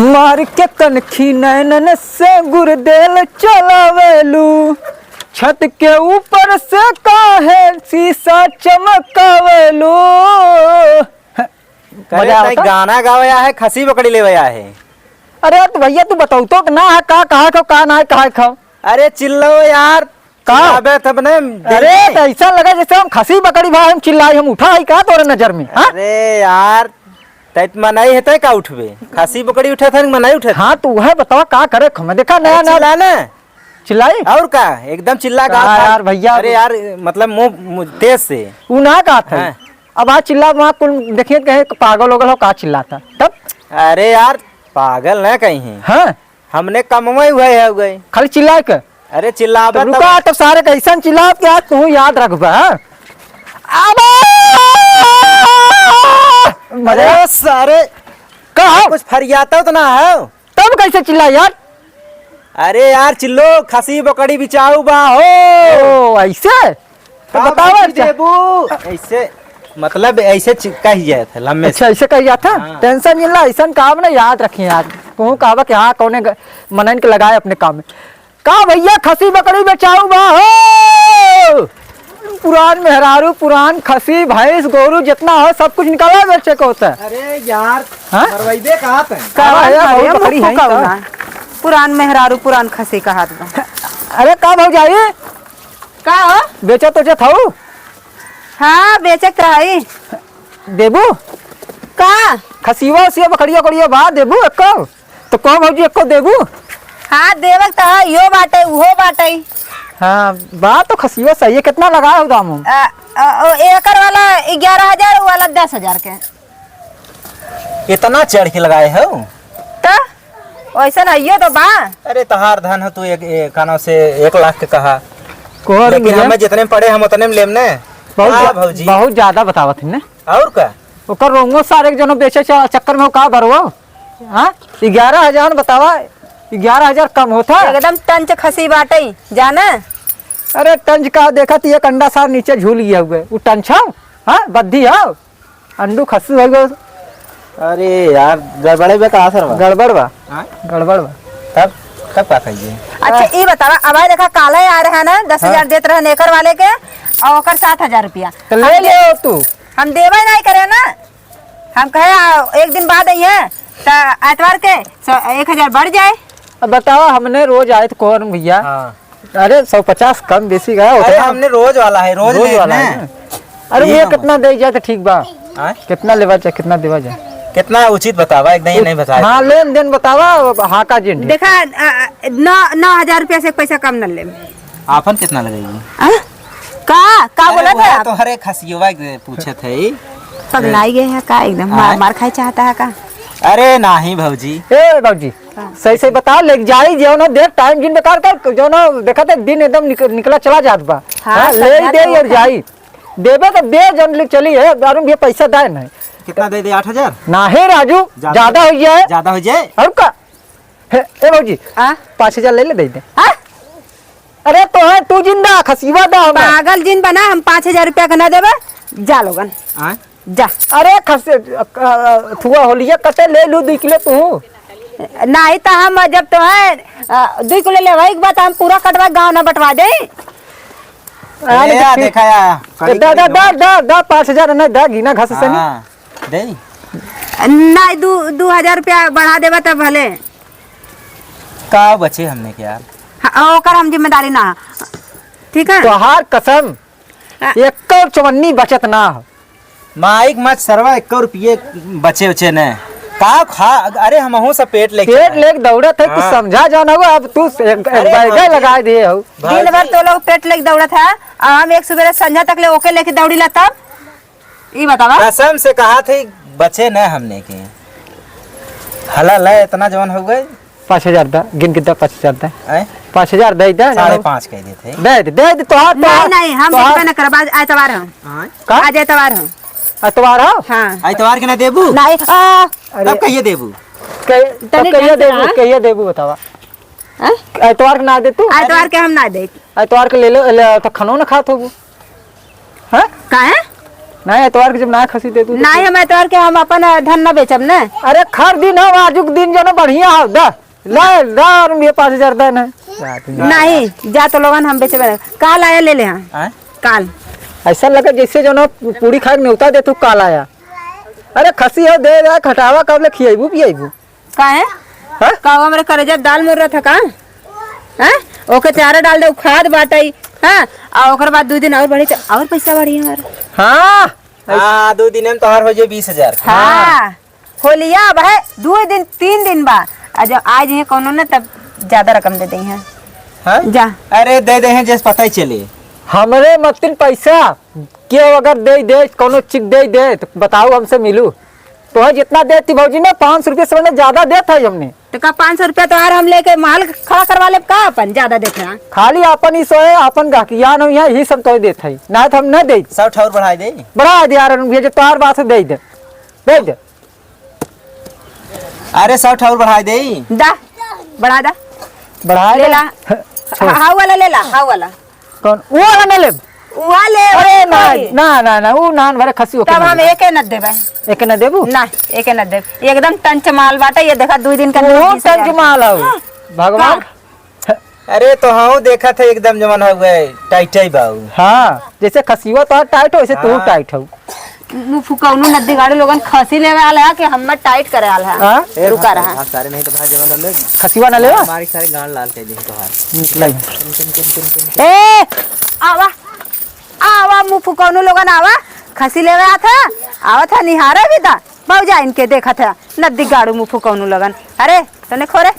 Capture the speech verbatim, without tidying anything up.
मार के कनखी नैनन से गुरदेल चलावेलू, छत के ऊपर से काहे शीशा चमकावेलू। करे मजा ताई आवता? गाना गावे आहे, खसी बकरी लेवे आहे। अरे तो भैया तू बताऊ तो ना है का, कहा खो, का ना है, कहा खो। अरे चिल्लो यार, का? चिल्लाबे तब ने अरे देंगे। तो ऐसा लगा जैसे हम खसी बकरी भाई हम चिल्लाई, हम उठा है का तोरे नजर में, हाँ? अरे यार, तैत मनाई है तै का उठबे? खसी बकरी उठे था, मनाई उठे था। हाँ, तू है बतावा का करे, हम देखा नया अरे नया चिल्ला ना। चिल्लाई? और का, एकदम चिल्ला का का था। यार भैया? अरे यार, मतलब मुंह, मुंह तेज से। ऊ ना का था। हाँ। अब आज चिल्ला वहाँ कुल देखिए कहे पागल हो गल हो का चिल्लाता तब? अरे यार, पागल ना कहीं है। हाँ। हमने कमवा ही हुआ है, हुआ है। खाली चिल्लाए के? अरे चिल्लाबे तो तब रुका, तब सारे के ऐसन चिल्लाब कि आज तू याद रखबा, हाँ? अबे! मजा अरे सारे, का हो? कुछ फरियाता तो ना हो? तब कैसे चिल्ला यार? अरे यार चिल्लो, खसी बकरी बिचाऊ बा हो। ओ, ऐसे? तो का बतावा बकरी अच्छा। देबू? ऐसे, मतलब ऐसे चि-, कही जाए थे, लम्बे अच्छा, से। ऐसे कही जाता? हाँ। Tension नहीं ला, ऐसन काम ना याद रखिए यार। कहूँ कहबा कि हाँ, कौने ग-, मनन के लगाए अपने काम में। का भैया, खसी बकरी बेचाऊ बा हो? पुरान मेहरारू, पुरान खसी, भैंस, गोरू जितना हो, सब कुछ निकाला बेचे को होता है। अरे यार, हाँ? मरवाइबे कहा तैं? का आवाज है, ना बहुत रे, बकरी मुफ्त है का का? होना। पुरान मेहरारू, पुरान खसी कहात बा। अरे का भौजाई? का हो? बेचत उचत हऊ? हाँ, बेचत रही। देबू? का? खसिया उसिया बकरिया उकरिया बा, देबू एको? तो कहो भौजी, एको देबू? हाँ, देवे के तो है, यो बाटे, उहो बाटे। हाँ, बात तो खसियो सही है। कितना लगाए हो दाम हम? आ, आ, ओ, एकर वाला ग्यारह हजार, उ वाला दस हजार के। इतना चढ़ के लगाए हो? तो वैसन हइयो तो बा। अरे, तहार धन हो, तू एक, एक कानों से एक लाख के कहा। कोहर लेकिन मिले। हमें जितने में पड़े, हम उतने में लेम ने। बहुत हाँ, जा-, भौजी। बहुत ज्यादा बतावत है ने। और का? ओकर रोंगो सारे के जनो बेचे च-, चक्कर में हो का भरवो? हाँ? ग्यारह हजार बतावा, ग्यारह हजार कम होता? एकदम टंच खसी बाटे, जाना? अरे टंच का देखत, एक अंडा सार नीचे झूल गया हुए, वो टंच हो? हाँ, बद्धी हो? अंडू खसी हो गयो। अरे यार, गड़बड़े बे का असर बा? गड़बड़ बा। हाँ? गड़बड़ बा। तब, तब का कहिए? अच्छा, ई बतावा, अब आए देखा, काले आ रहे हैं ना, दस हजार हाँ। देत रहे नेकर वाले के, और ओकर सात हजार रुपया। तो ले हम दे-, ले तू। हम देवे नहीं करे ना। हम कहे, आ, एक दिन बाद अइहे, त एतवार के स-, एक हजार बढ़ जाए। अब बतावा, हमने रोज आए तो कौन भैया? हाँ। अरे, सौ पचास कम बेसी गया, अरे, उतना हमने रोज वाला है, रोज रोज लेत वाला ने। है ना। अरे, ठीक ये है। कितना दे जाए तो ठीक बा? हाँ? कितना लेवा जाए, कितना देवा जाए? कितना उचित बतावा, एकदम ये नहीं बताए। हाँ, लेन देन बतावा, अब हाँ का जिन। देखा, आ, आ, नौ, नौ हजार रुपया से पैसा कम न ले। आपन कितना लगेगी? आ? का, का अरे, बोला वो था है आप? तो हरे खसियोवा के पूछे थे। पगलाई गए हैं का? एकदम मार, आय? मार खाए चाहता है का? अरे, नहीं भौजी। ए, भौजी, हाँ। सही, सही बताओ, लेके जाई, जो ना देख, टाइम जिन बेकार कर, जो ना देखा थे, दिन एकदम निक-, निकला चला जात बा। हाँ, हाँ, सब ले ही जात दे बा। और जाई। देबे तो दे, जौन ले चली है, दारू भी पैसा दाए नहीं। कितना दे दे? आठ हजार? ना हे राजू, ज्यादा ज्यादा हो जाए। ज्यादा हो जाए? और का? हे, ए भौजी, आ? पाँच हजार ले ले, दे दे। आ? अरे तो है, तू जिंदा, खसीवा दा हमरा। पागल जिन बना, हम पाँच हजार रुपया का ना देबे, जा लोगन। आय? जा। अरे खस-, अ, अ, थुआ होलिया कटे ले लू दुई किलो तू। नहीं तो हम जब तो है, अ, दुई किलो लेवाई के बाद हम पूरा कटवा गाँव ना बंटवा दे। अरे अरे यार, देखा यार, दा, दा, दा, दा, दा, पाँच हजार ना दा, गिना घास से नहीं। हाँ, दे। नहीं, दू, दू हजार रुपया बढ़ा देबा तब भले। का बचे हमने के यार? हाँ, ओकर हम जिम्मेदारी ना। ठीक है? तोहार कसम, हाँ। एको चवन्नी बचत ना हो। माइक मत सरवा, एको रुपये बचे उचे ने। का खा, अरे हमहू सब पेट लेके पेट आए। लेके दौड़त है, कुछ हाँ। समझा जाना हो, अब तू एक, एक अरे बैगे भौजी, लगा दिए हो। भौजी। दिन भर तो लोग पेट लेके दौड़त है, और हम एक सुबेरे संझा तक ले ओके लेके दौड़ी ला तब? ई बतावा। कसम से कहा थे, बचे न हमने के। हला ले, इतना जवन हो गए। पाँच हजार दा, गिन के दा, पाँच हजार दा। आय? पाँच हजार दे दे, साढ़े जानो। पाँच कह देते। दे दे, दे दे, तोहार, नहीं, तोहार, नहीं, हम तोहार। इतना करब, आज एतवार हम। आय? का? आज एतवार हम। एतवार हो? हाँ। एतवार के ना देबू? नहीं, आ। अरे। तब कहिए देबू? कह-, तब तनी कहिए ढंग से देबू, रहा। कहिए देबू बतावा। हैं? एतवार के ना दे तू? एतवार के हम ना दे। एतवार के ले लो, ले, तो खानो ना खात होबू। हैं? काहे? नहीं, एतवार के जब ना खसी दे तू तो नहीं, फिर हम एतवार के हम अपन धन न बेचब न। अरे, खर दिन हो, आजुक दिन जो न बढ़िया हो, द। ला, ला, और ये पाँच हजार दा ना। नहीं, जा तो लोगन हम बेचबे। काल आया ले ले हाँ। आय? काल। ऐसा लगे जैसे जो ना पूड़ी खाए के न्योता दे तू काल आया। अरे खसी हो दे दे, खटावा कब ले खियाइबू पियाइबू? काहे? हाँ? का वो हमरे करेजा दाल मुर रहा था का? हाँ? ओके चारा डाल दे, उ खाद बाटई। हाँ? आ ओकर बाद दू दिन और बढ़ी तो और पैसा बढ़ी हमारा। हाँ। हाँ, दो दिन में तोहार हो जाए बीस हजार। हाँ। होलिया अब है, दो दिन, तीन दिन बा। आ जब आ जाइए कोनो न, तब ज्यादा रकम दे देइहैं। हाँ? जा। अरे, दे देइहैं, जैसे पता ही चले। हमरे मतिन पैसा केहू अगर दे दे, कोनो चिक दे दे, तो बताओ, हमसे मिलू। तोहे जितना देती भौजी ना, पाँच सौ रुपये से मने ज्यादा देत है हमने। तो का पाँच सौ रुपया तोहार हम लेके माल खड़ा करवा लेब का अपन ज्यादा देत है? खाली अपन ही सोए, अपन गाहकिया न हुई है, यही सब तोहे देत है, ना तो हम न देत। सौ ठौर बढ़ाई दे। बढ़ा दे यार, भैया, जो तोहार बात है, दे दे, दे दे। अरे, सौ ठौर बढ़ाई दे। दा, बढ़ा दा। बढ़ा ले दे। ला। छोड़। हा-, हाउ वाला ले ला, हाउ वाला। कौन? वो वाला न लेब? उहा ले, अरे वही ना, कोई। ना, ना, ना, वो नान भरे खसी ओके तब ना हम देब। एके न देबे। एके न देबू? ना, एके न देब। एकदम टंच माल बाटे, ये देखा, दू दिन का वो नोटिस टंच आया। माल हौ। हाँ। भगवान। हाँ। अरे, तो हाँ, देखत है एकदम जवन हौ गए, टाइट है बाऊ। हाँ, जैसे खसिवा तो टाइट हो, वैसे तू हाँ। टाइट हो। मुँह फुकौनू नद्दी गाड़ू लोगन खसी लेवे आल है कि हम्मे टाइट करे आल है? हाँ? ए, रुका भाग, रहा। भाग सारे, नहीं तो भाग जवान लोग। खसिवा ना लेवा? हमारी सारे गांड लाल कर देंगे तोहार। निकल। ए, आवा, आवा, मुँह फुकौनू लोगन आवा, खसी लेवे आत है, आवा था निहारे भी था, भौजा इनके देखत है, नद्दी गाड़ू मुँह फुकौनू लोगन। अरे, तने खोरे।